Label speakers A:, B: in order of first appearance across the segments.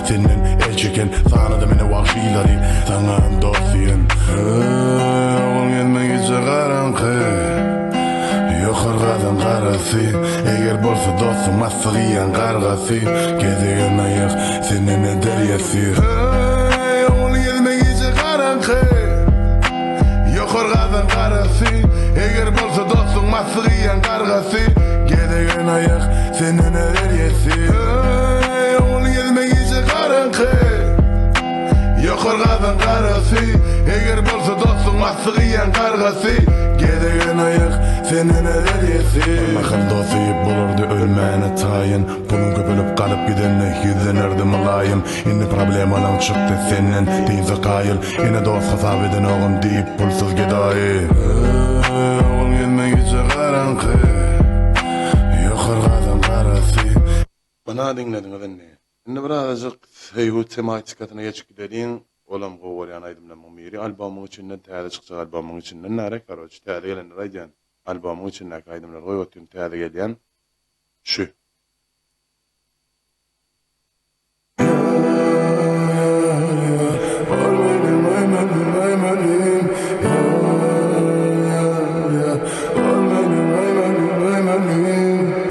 A: Senden el çeken Sanady meni wagşylary Saňa hem dost diýen Eý, ogul gezme gije garaňky Ýokar gazan garasy Eger bolsa dostuň maslyk iýen gargasy Gezegen aýak senden eder ýesir Eý, ogul gezme gije garaňky Ýokar gazan garasy Eger bolsa dostuň maslyk iýen gargasy Gezegen aýak senden eder ýesir Eý, ogul gezme gije garaňky Ýokar gazan garasy Eger bolsa dostuň maslyk iýen gargasy Gezegen aýak senden eder ýesir Bir mahal dost diýip bolardy ölmäne taýyn Puluň köpelip galyp gidende ýüzlenerdi mylaýym Indi problemalaň çykdy senden dynsa kaýyl Ine dost hasap edenogam diýip pulsuz gedaýy. Eý, ogul gezme gije garaňky, Ýokar gazan garasy.
B: Bana diňlediňiz indi. Indi birazajyk söýgi tematikasyna geçip gideliň. Olam gowy görýän aýdymlarymyň biri. Albomyň içinden, täze çykjak albomyň içinden närek, karoçe, täze gelenleri aýdýan. Albomyň içindäki aýdymlary goýup otyryn, täze gelýän şu.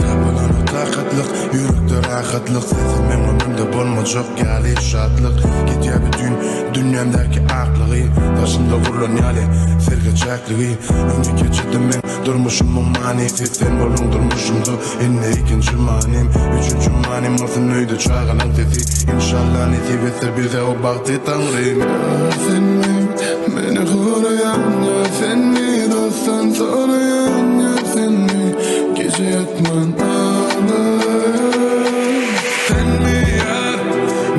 A: Tapylanok takatlyk, ýürekde rahatlyk Sensiz meň ömrümde bolmajak ýaly şatlyk Gidýär bütin dünýämdäki aklygy Daşymda gurlan ýaly serhet çäkligi Öňki gejede meň durmuşymyň manysy Sen bolduň durmuşymda Indi ikinji manym, üçünji manym bolsun öýde çagalaň sesi Inşallah nesip etse bize o bagty Taňrym. Ýar senmi, meni goraýan ýar senmi, dostdan soraýan ýar senmi, gije ýatman aglaýan. Senmi ýar,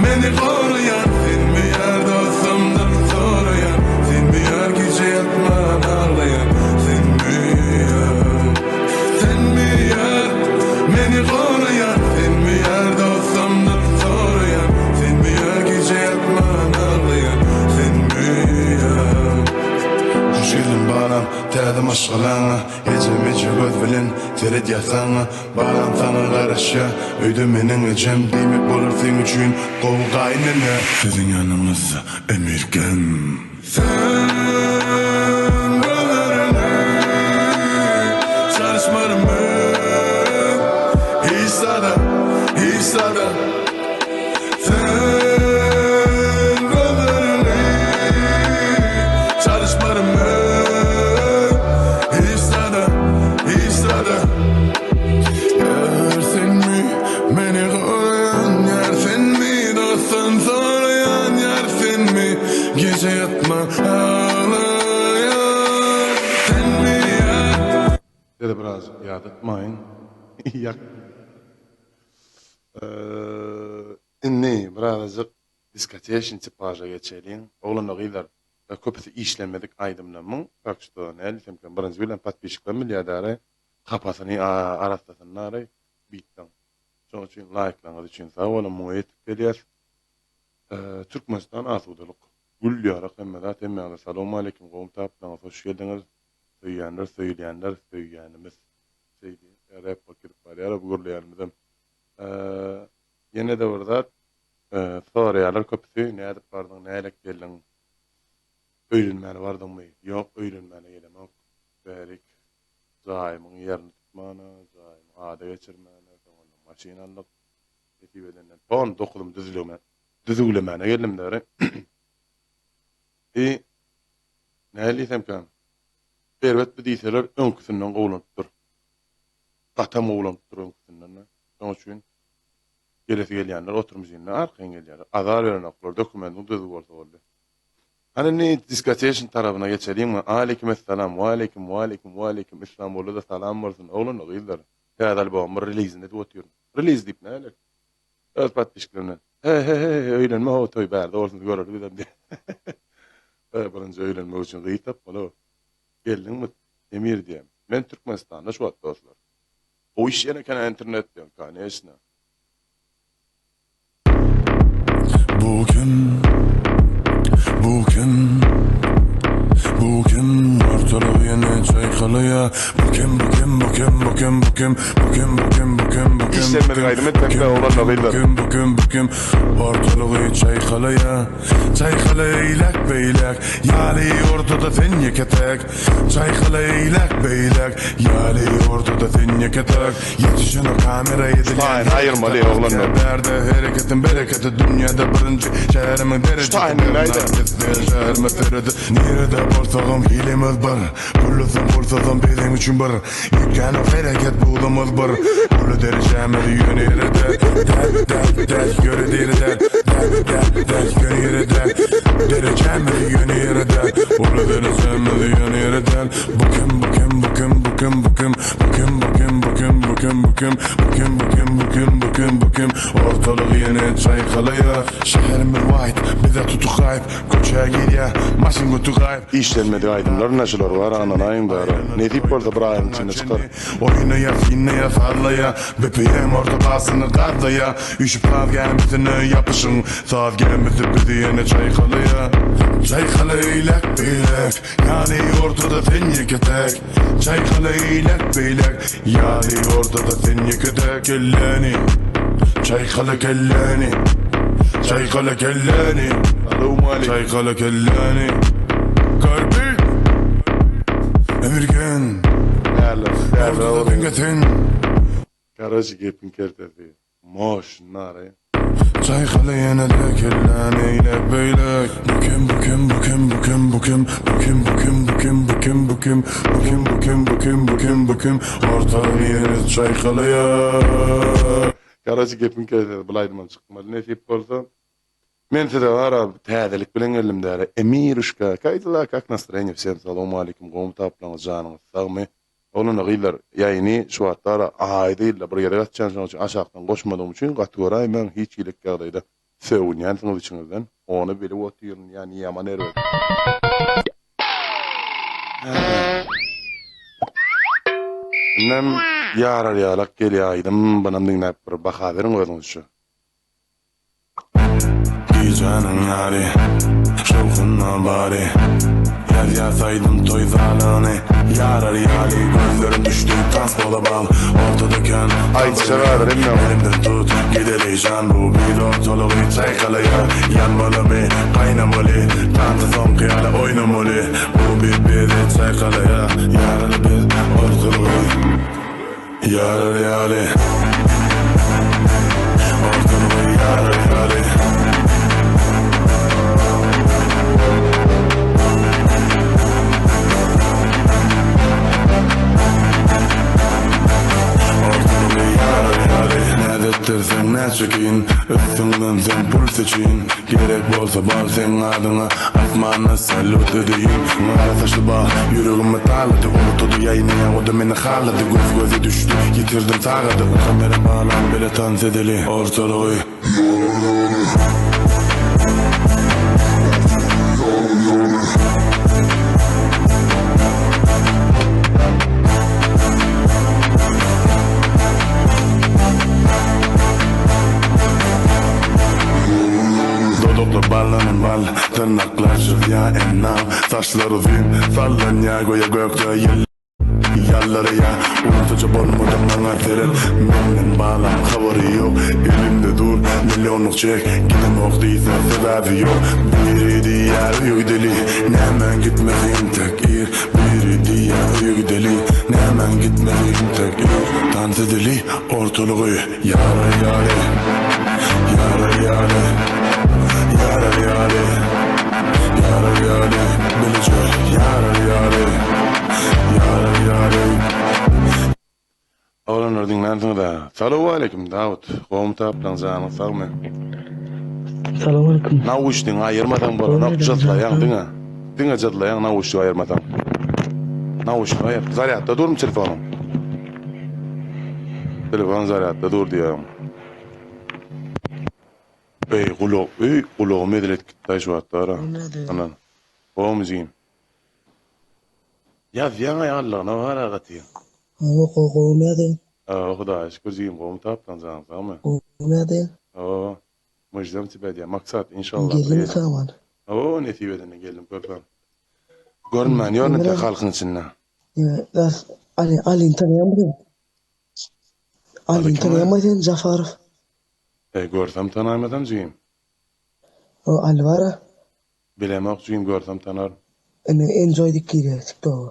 A: meni goraýan senmi ýar, dostumdan soraýan senmi ýar, gije ýatman aglaýan senmi ýar. Senmi ýar, meni goraýan Senmi ýar, dostumdan soraýan Senmi ýar, gije ýatman aglaýan Senmi ýar. Hoş geldiň balam, täze maşgalaňa Ejem eje göz bilen seredýär saňa Balam saňa garaşýar, öýde meniň ejem Diýmek bolar seň üçin gowy gaýynene Siziň ýanyňyzda Emirgen. Sen gözleriňi çalyşmaryn men hiç zada, hiç zada. Sen gözleriňi çalyşmaryn men hiç zada, hiç zada. Ýar senmi meni goraýan ýar senmi dostdan soraýan ýar senmi gije ýatman aglaýan senmi ýar.
B: Sizi birazjyk ýadatmaýyn. Ýak. Indi birazajyk diskoteçnyý tipaža geçeliň. Oglanlar gyzlar köpüsi işlenmedik aýdymlarymyň tak şto näl diýsemkäm birinji bilen podpisçiklerim bilýär däri. Hapasyny arassasyny nary bitdiň. Şoň üçin laýklaryňyz üçin sag boluň muňa ýetip gelýäs. Türkmenistan asudalyk. Gül ýarak hemme zat hemmäňize salowmaleýkim gowmy tapdyňyz hoş geldiňiz söýýänler söýülýänler söýýänimiz şeý diýip rep bolup gidip barýar bu gürleýänimizem. Ýene-de bir zat soraýarlar köpüsi nädip bardyň nälik geldiň öýlenmäne bardyňmy ýok öýlenmäne gelemok bärik Jaýymyň ýerini tutmana, jaýymy ada geçirmäne, soňundan maşyn aldyk. Nesip edenden ton dokuzymy düzülegme, düzüwlemäne geldim däri. I nähili diýsemkäm, erbetmi diýseler, öňküsinden gowulanypdyr. Gatam gowulanypdyr öňküsinden. Şonuň üçin gelesi gelýänler oturymjynda arkaýyn gelýärler. Azar berenoklar, dokumentiň düzüw bolsa boldy. Hany indi diskoteşn tarapyna geçeliňmi? Aleýkim essalam, waleýkim, waleýkim, waleýkim, Istanbulda-da salam bolsun, oglanlar, gyzlar. Täze albomyň bir relizini edip otyryn. Reliz diýip näler? Öz podpisçiklerimden, He, he, he, he, öýlenme how, toý bärde bolsun, göreli bizem diýip. Birinji öýlenmek üçin gyz tapmaly-ow. Geldiňmi, Emir diýýän. Men Türkmenistanda şu wagt, dostlar. Gowy işleýän eken-ä internet diýýän, koneçno.
A: Bu kim? Bu kim? Bu kim? Ortalygy. ýene çaýkalaýa Bu kim bu kim bu kim bu kim bu kim bu kim bu kim bu kim bu kim
B: Işlenmedik aýdym etmekde oglanlar
A: bu
B: gyzlar.
A: kim bu kim bu kim Ortalygy çaýkalaýa Çaýkala eýläk beýläk Ýaly ortada sen ýeke täk Çaýkala eýläk beýläk Ýaly ortada sen ýeke täk Ýetişene kamera edilýän
B: Taýyny aýyrmaly oglanlar.
A: Bärde hereketiň bereketi dünýäde birinji şäherimiň derejesi
B: Taýyny näýde?
A: Şäherime seredi Nirede bolsagam hilimiz bir Pullusam pulsuzam biziň üçin bir Üýtgänok hereket buzumyz bir Uly derejämiz ýöne ýere däl Däl däl däl ýöne ýere däl Däl däl däl ýöne ýere däl Derejämiz ýöne ýere däl Uly derejämiz ýöne ýere däl Bu kim bu kim bu kim bu kim bu kim Bu kim bu kim bu kim bu kim bu kim Bu kim bu kim bu kim bu kim bu kim Ortalygy ýene çaýkalaýar Şäherimiz white bize tutuk gaýyp Köçä girýär maşyn göti gaýyp.
B: Işlenmedik aýdymlar ine şular bar ynanaýyň dara. Nesip bolsa bir aýyň içinde çykar.
A: Oýnaýa synlaýa sazlaýa BPM orta basyny gazlaýa Üýşüp saz gämisine ýapyşyň Saz gämisi bizi ýene çaýkalaýa Çaýkala eýläk beýläk Ýaly ortada sen ýeke täk Çaýkala eýläk beýläk Ýaly ortada sen ýeke täk Kelläni Çaýkala kelläni Çaýkala kelläni
B: Salowmaleýkim.
A: Çaýkala kelläni Karpik Emirgen
B: Bärler, bärler
A: Ortada
B: oglanlar.
A: diňe sen.
B: Karoçi gepiň kertesi. Moş nary.
A: Çaýkala ýene-de kelläni eýläk beýläk Bu kim bu kim bu kim bu kim bu kim bu kim bu kim bu kim bu kim bu kim bu kim bu kim bu kim bu kim bu kim Ortalygy ýene çaýkalaýar.
B: Karoçi gepiň kertesi bul aýdymam çykmaly nesip bolsa. Men size bara täzelik bilen geldim däli. Emiruşka, kak dela, kak nastreniýe wsem salowmalikim gowmy taplaňyz janyňyz sagmy. Oglanlar gyzlar ýaýyny şu wagtda ara aýda ýylda bir gezek açýan şonuň üçin aşakdan goşmadygym üçin gaty göräýmäň hiç hilek ýagdaýda sögünýänsiňiz içiňizden ony bilip otyryn ýa ni ýaman erbet. Indem ýarar ýalak gelýä aýdym bunam diňläp bir baha beriň özüňizçe.
A: Gijäniň ýary, şowhunna bary Ýazýas aýdym toý zalyny Ýarar ýaly gözlerim düşdi tans pola bal Ortada kän
B: Aýdyşa gadyr emme ol.
A: Elimden tut gideli jan bu bir ortalygy çaýkalaýar Ýanmalymy gaýnamaly Tansy soňky ýaly oýnamaly Bu bir bizi çaýkalaýar Ýaraly biz ortalygy Ýarar ýaly Ortalygy ýarar ýaly. Ortalygy ýarar ýaly. Näz etdirseň näçe kyn Üstüňden sen pul seçin Gerek bolsa bal seň adyňa Asmanda salýut edeýin Gara saçly bal ýüregimi talady Ortada ýaýnaýan o-da meni halady Göz göze düşdi ýitirdim sagady Kamera balam bile tans edeli Ortalygy Dodaklar ballanan bal, dyrnaklar çyzýar ennam Saçlar uzyn, sallanýar göýä gökde ýel ýallarýar Ortaça bolmady maňa seret, menden balam habary ýok Elimde dur millionlyk çek, gidemok diýse sebäbi ýok Biri diýýär öýe gideli, nämäň gitmesi entek ir Biri diýýär öýe gideli, nämäň gitmesi entek ir Tans edeli ortalygy Ýarar ýaly, ýarar ýaly, ýarar ýaly, ýarar ýaly, bileje ýarar ýaly, ýarar ýaly.
B: Oglanlar diňlänsiňiz-ä. Salowaleýkim Dawut. Gowmy taplaň janyňyz sagmy?
C: Salowaleýkim.
B: Nauşnigiňi aýyrmasaň bolanok jyzlaýaň diňe. Diňe jyzlaýaň nauşnigi aýyrmasaň. Nauşnigi aýyr. Zarýadda durmy telefonyň? Telefon zarýadda dur diýýäň. Eý gulak, eý gulagym ezil edip gitdi-aý şu wagtda ara. Anan. Gowmy jigim? Ýazýaň-aý allygyna bar-a gaty.
C: Hawa gowy gowy nädeýin?
B: Hawa Hudaýa şükür jigim gowmy tapsaň janyň sagmy?
C: Gowy nädeýin?
B: Hawa. Мы ждем тебя diýýär. Maksat inşallah bir
C: Geldiňmi
B: gezek.
C: Saman?
B: Hawa nesip edende geldim körpäm. Görünmän ýörün entek halkyň içinde.
C: Ýa, Ali, Alini tanaýaňmy sen?
B: Ali
C: Alini
B: kim aý?
C: tanaýaňmy sen, Jafarow?
B: Eý, görsem tanaýmasam jigim.
C: O Ali bar-a.
B: Bilemok jigim, görsem tanaryn.
C: Ine, enjoy diýip girýär TikToga.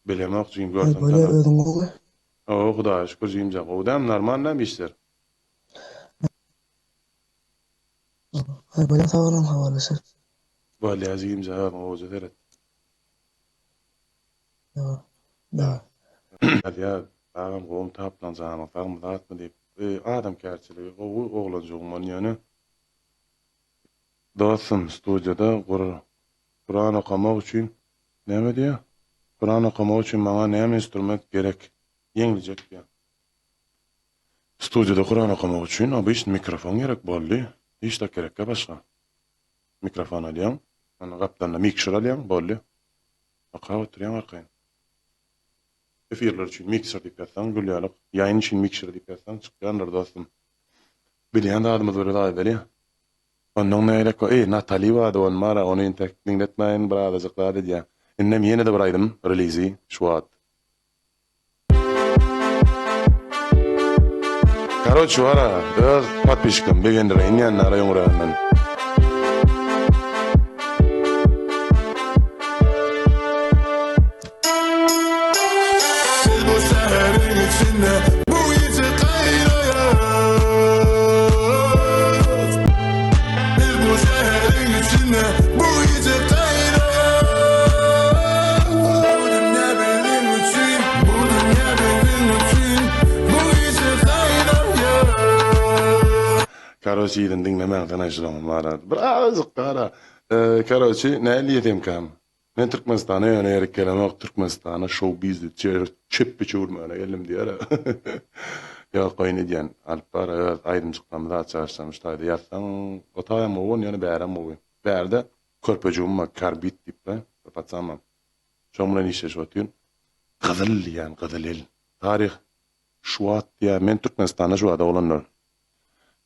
B: Bilemok jigim,
C: Aý,
B: görsem
C: bolýa,
B: tanaryn.
C: özüň gowmy?
B: Hawa, Hudaýa şükür jigimjan, gowy dämi, normal dämi işler?
C: Aý, bolýa, sag boluň, habarlaşarys.
B: Bolýa jigimjan, özüňe gowja seret.
C: Da.
B: Ýazýar, Agam gowumy taplaň janyň sagmy zatmy diýip. Adamkärçiligi gowy oglanjygyň ony ýöne. Dostum studiýada Kuran okamak üçin näme diýýär? Kuran okamak üçin maňa näme instrument gerek? Ýeňlijek diýýär. Studiýada Kuran okamak üçin obyçny mikrofon gerek boldy. Hiç zat gerekgä başga. Mikrofon alýaň, onda gapdalynda mikser alýaň, boldy. Okap oturýaň arkaýyn. Efirler üçin mikser diýip ýazsaň gül ýalyk, ýaýyn üçin mikser diýip ýazsaň çykýandyr dostum. Bilýän zadymyz bir zat aýdaly. Onnoň nägilek eý Natali bardy ony bara ony entek diňletmäýin bir azajyk zat edýän. Indem ýene-de bir aýdym relizi şu wagt. Karoçi bara öz podpisçiklerimi begendireýin diýen ara öňräginden.
A: Biz bu şäheriň içinde bu gije gaýraýas. Biz bu şäheriň içinde bu gije gaýraýas. Bu dünýä biziň üçin, bu dünýä biziň üçin bu gije gaýraýas.
B: Karoçi yzyny diňlemäň sen aýşylaňam bara. Bir azajyk gara. Karoçi näl diýesemkäm. Men Türkmenistana ýöne ýerik gelemok, Türkmenistana şou biznes çepbe çöwürmäne geldim diýer. Ýok oýun edýän. Alyp bar öz aýdymjyklarymy zat çaşsam şu taýda ýazsaň o taýam gowy bolýan ýöne bärem gowy. Bärde körpejigim bar Karbit diýip bir paçan bar. Şoň bilen işleşip otyryn. Gyzyl diýýän gyzyl el. Taryh şu wagt diýýär men Türkmenistanda şu wagt oglanlar.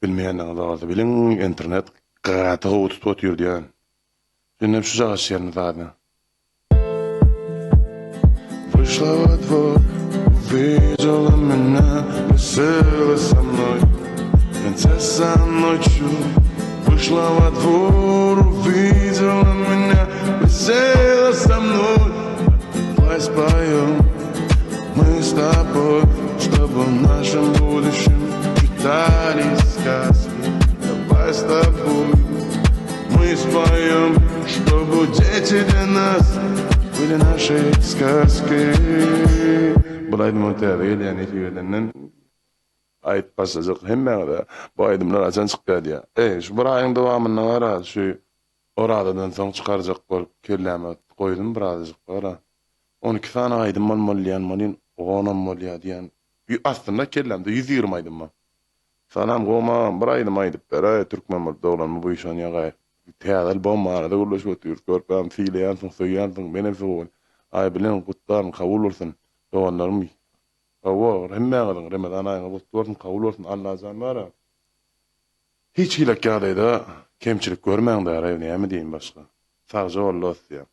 B: Bilmeýänleriňiz bolsa biliň internet gaty gowy tutup otyr diýýän. Indem şujagaç ýerini zady.
A: Wyşla wa dwor, uwidela menya, wesela sa mnoj, Princesa noçu. Wyşla wa dwor, uwidela menya, wesela sa mnoj, Dawaj spojem my s toboj, Çtoby w našem budušem čitali skaski. Dawaj s toboj my spojem, Çtoby deti dlya nas byli našej skaskoj.
B: Bul aýdymyň täze gelýän nesip edenden aýyp başlajak hemmäňize bu aýdymlar haçan çykýar diýýär. Eý şu bir aýyň dowamynda gara şu Orazadan soň çykarjak bolup kelläme goýdum birazajyk gara. 12 sany aýdym bolmaly diýýän welin onam bolýa diýýän. Aslynda kellämde 120 aýdym bar. Salam gowmagam bir aýdym aýdyp beräý türkmen bolup doglanyma buýsanýagaý. Täze albom barada gürleşip otyrys körpäm sylaýansyň söýýänsiň menem sizi aý bilen gutlaryn kabul bolsun doganlarym hawa hemmäňiziň remezan aýyňyz gutly bolsun kabul bolsun Allajan bara hiç hilek ýagdaýda kemçilik görmäň däraý näme diýeýin başga sagja bol dos diýýän.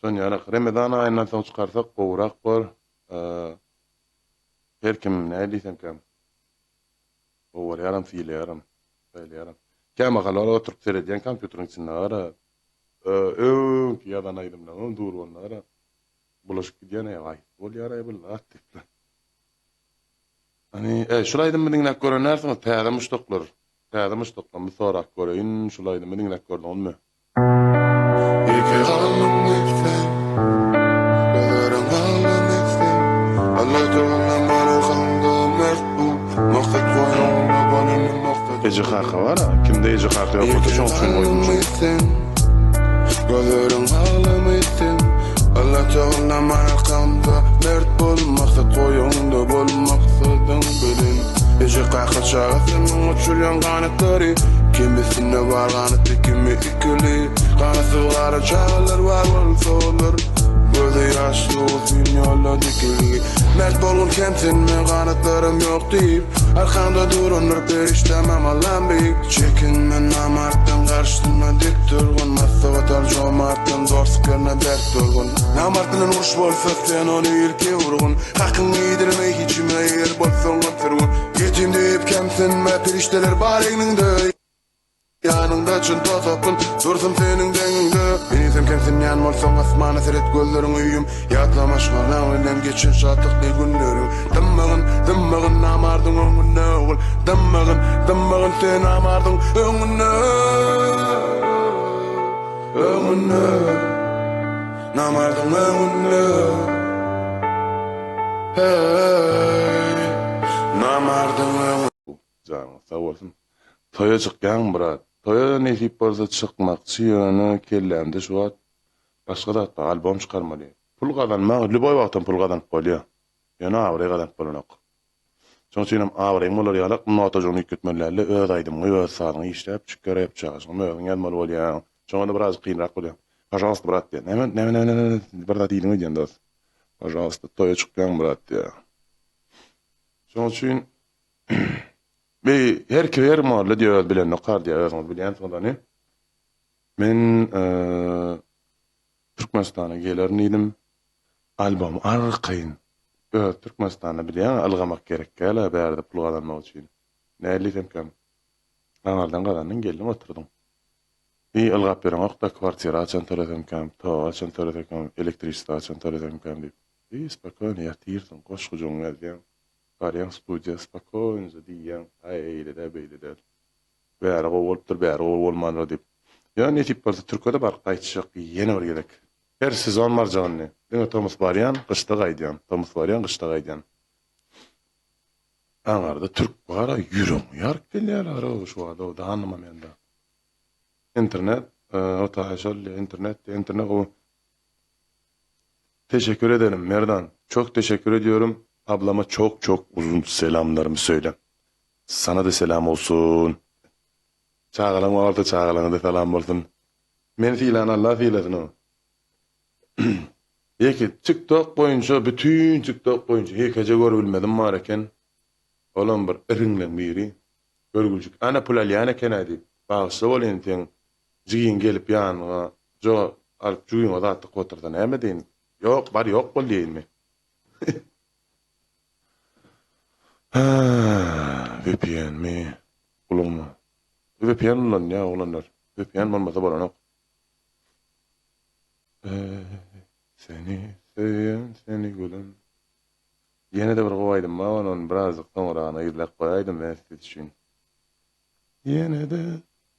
B: Şonýalak remezan aýyndan soň çykarsak gowurak bor her kim näme diýsemkäm. Gowarýaram, sylaýaram, saýlaýaram. Kämahallar oturyp seredýän kompýuteriň içinde gara, öňki ýazan aýdymlaryňam dur bolanda gara, bulaşyp gidýän, eý, aýt bolýar-aý bu zat diýip. Hany, eý, şul aýdymy diňläp görenärsiňiz, täze muşdaklar. Täze muşdaklarmy sorap göreýin, şul aýdymy diňläp gördüňizmi?
A: Ýeke galdym diýip sen, Gözleriň galdym diýip sen, Alla tagala maňa kaldy mert bol, Maksat goýaňda bol indi maksat.
B: Eje kaka bar a, kimde eje kaka ýok bolsa şoň üçin goýdum şuny.
A: Sen, Gözleriň galdym diýip sen, Alla tagala maňa kaldy mert bol, Maksat goýaňda bol maksadyň bilen. Eje kaka çagasynyň uçurýan ganatlary, Kimisinde bar ganaty kimi ikili, Ganatsyz galan çagalar bar bolsa olar. Göze ýaşly uzyn ýolda dikilgi. Mert bolgun kemsinme ganatlarym ýok diýip. Arkaňda durandyr perişdämem Allam beýik. Çekinme namartdan garşysynda dik durgun. Maslahat al jomartdan dorsuk ýerine berk durgun. Namart bilen uruş bolsa sen ony ilki urgun. Hakyňy iýdirme hiç kime eger bolsaňam sürgün. Ýetim diýip kemsinme perişdeler bar egniňde. Ýanyňda çyn tosapgyn dursun seniň deňiňde. Henizem kemsinýän bolsaň asmana seret gözleriňi ýum. Ýatla maşgalaň bilen geçen şatlykly günleriň. Dymmagyn, dymmagyn namardyň öňünde ogul. Dymmagyn, dymmagyn sen namardyň öňünde. Öňünde. Namardyň öňünde. Heý. Namardyň öňünde.
B: Janyňyz sag bolsun. Toýa çykýaňmy brat? Toýa nesip bolsa çykmakçy ýöne kellämde şu wagt başga zat bar albom çykarmaly. Pul gazanmak lýuboý wagtam pul gazanyp bolýa. Ýöne abraý gazanyp bolanok. Şoň üçinem abraýyň bolar ýalak notajygyny üýtgetmeli dälde öz aýdymyňy öz sazyňy işläp çykýa rep çagaşyňam özüň ýazmaly bolýaň. Şoňada birazjyk kynrak bolýa. Pažalsta brat diýýä. Näme näme näme näme bir zat diýdiň öýdýän dos. Pažalsta toýa çykýaň brat diýýä. Şoň üçin Bi her kim her molla diýýär öz bilenini okar diýýär özüňiz bilýänsiňiz ony. Men Türkmenistana gelerin diýdim. Albom arkaýyn öz Türkmenistanda bilýäň ylgamak gerek däl-ä bärde pul gazanmak üçin. Näl diýsemkäm. Aňardan gazandyň geldiň oturdyň. Bi ylgap ýöreňok-da kwartira haçan tölesemkäm, toga haçan tölesemkäm, elektriçestvo haçan tölesemkäm diýip. Bi spokojno ýatyrsyň, goşgujygyňy ýazýaň. Barýaň studiýa spakoýnja diýýäň, aý eýle däl beýle däl. Bäri gowy bolupdyr, bäri gowy bolmandyr diýip. Ýöne nesip bolsa türke-de baryp gaýtjak ýene bir gezek. Her sezon barjak indi. Diňe tomus barýan, gyşda gaýdýan. Tomus barýan, gyşda gaýdýan. Aňarda türk bar-a, ýüregiňi ýaryp gelýärler-ow şu wagt-ow, danny momenda. Internet, o taýy şol internet, internet gowy. Teşekkür ederim Merdan. Çok teşekkür ediyorum. Ablama çok çok uzun selamlarımı söyle. Sana da selam olsun. Çagalaň bar bolsa çagalaňa-da salam bolsun. Meni sylan Allah sylasyn o. Ýeke TikTok boýunça bütün TikTok boýunça ýekeje görübilmezim bar eken. Olam bir iriňleň biri. Görgüljik ana pul alýan eken-ä diýip. Bagyşla bolyn seň Jigiň gelip ýanyňa jo alyp jübiňe zat dykyp otursa näme edeýin? Ýok, bar ýok bol diýeýinmi? Hä, VPN-mi? Gulagma. VPN ulanýar oglanlar. VPN bolmasa bolanok. Eý, seni söýen, seni gülüm. Ýene-de bir gowy aýdym bar, ony birazjyk soňragyna gizläp goýaýdym men siz üçin. Ýene-de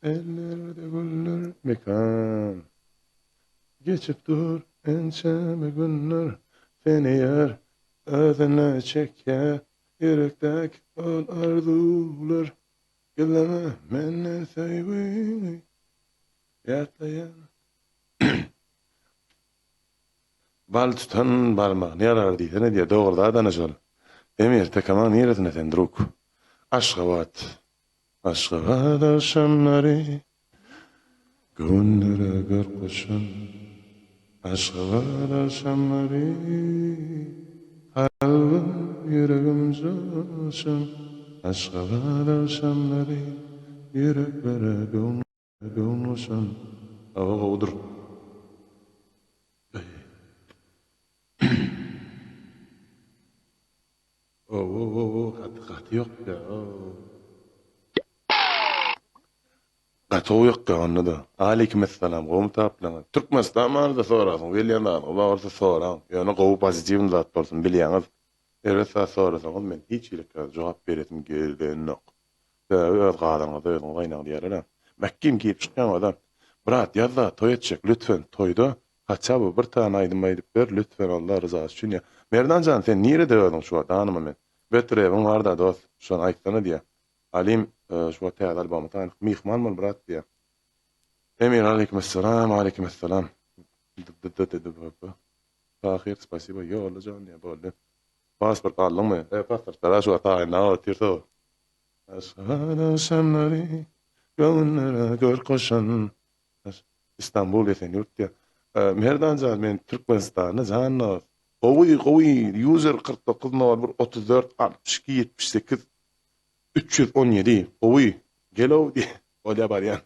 B: ellerde güller mekan. Geçip dur ençeme günler, Seni ýar özüne çekýär. Ýürekdäki ol arzuwlar, Gizleme menden söýgüňi, Ýatlaýan. Bal tutan barmagyny ýalar diýsene diýýär. Dogry zat ana şol. Emir Tekemaň niresinde sen druk? Aşgabat. Aşgabat agşamlary göwünlere görk goşan. Aşgabat agşamlary kalbym ýüregim joşan. Aşgabat agşamlary ýüreklere göwün Göwün goşan hawa gowudyr. Owowowo gaty gaty ýokýa. Gaty gowy ýokýa onda-da. Aleýkim essalam gowmy taplaňyz. Türkmenistan barada sorasyňyz gelýän zadyňyz bar bolsa soraň. Ýöne gowy pozitiwny zat bolsun bilýäňiz. Erbet zat sorasaňyz men hiç hili jogap beresim gelenok. Sebäbi öz gazanyňyzda özüňiz gaýnaň diýerler-ä. Mäkkim girip çykýaňyz-a. Brat, ýaz-da, toý etjek, lütfen, toýda haça by bir tane aýdym aýdyp ber, lütfen, Allah ryzasy üçin diýýär. Merdan jan, sen nirede özüň şu wagt, anymy men. Bet rebiň bar-da, dost, şony aýtsana diýýär. Alim, şu wagt täze albomy taýynlyk, myhman bol, brat diýýär. Emir, aleýkimessalam, aleýkimessalam. Tahyr, spasibo, ýolla jan diýýär, boldy. Pasport aldyňmy? E, pasportlar-a şu wagt taýynlap otyrsa. Aşgabat agşamlary göwünlere görk goşan. Istanbul Esenýurt diýýär. Merdan jan men Türkmenistanda jan dost. Gowy gowy user 49 nol bir 34 62 78 317 gowy gelow diýe bolýa barýan.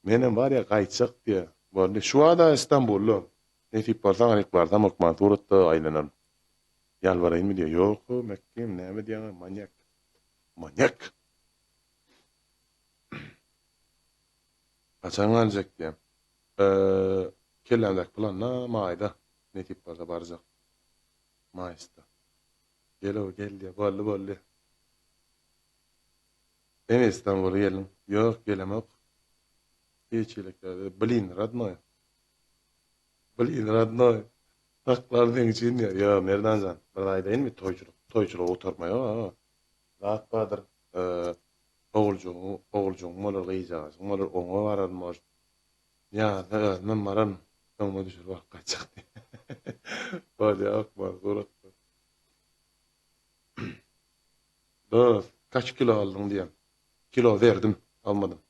B: Menem barýa gaýtjak diýe. Boldy. Şu wada Istanbulda. Nesip bolsa aňryk barsam hökman suratda aýlanaryn. Ýalbaraýynmy diýe. Ýok-ow Mekgim näme diýýäň manýak. Manýak. Haçan geljek diýýän. Kellämdäki planda maýda nesip bolsa barjak. Maýsda. Gel-ow gel diýýär. Boldy boldy. Sen Istanbula geldiň. Ýok gelemok. Hiç hili Blin rodnoý. Blin rodnoý. Saklar seň üçin diýýär. Ýok Merdanjan bir zat aýdaýynmy toýçulyk toýçulygy gutarma ýok. Zat bardyr. Oguljygyň oguljygyň bolar gyzjagajyň bolar oňa bararyn может. Ýazda özümem bararyn. Öňüme düşer baryp gaýtjak diýip. Bolýa hökman suratda. Dost, kaç kilo aldyň diýýän. Kilo berdim, almadym.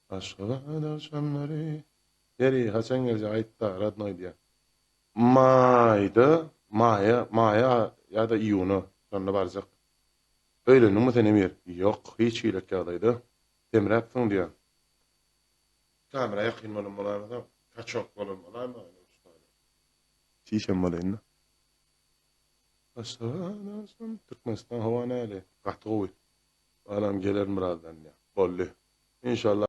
B: Aşgabat agşamlary. Ýeri, haçan geljek aýtda, rodnoý diýýän. Maýda, maýa, maýa ýa-da iýuna şonda barjak. Öýlendiňmi sen Emir? Ýok, hiç hilek ýagdaýda. Semräpsiň diýýän. Kamera ýakyn bolan bolaýmasa, kaçok bolan bolaýma. Çişem bolaýyn-da. Aşgabat, Türkmenistan howa näli? Gaty gowy. Balam gelerin birazdan diýýär. Boldy. Inşallah.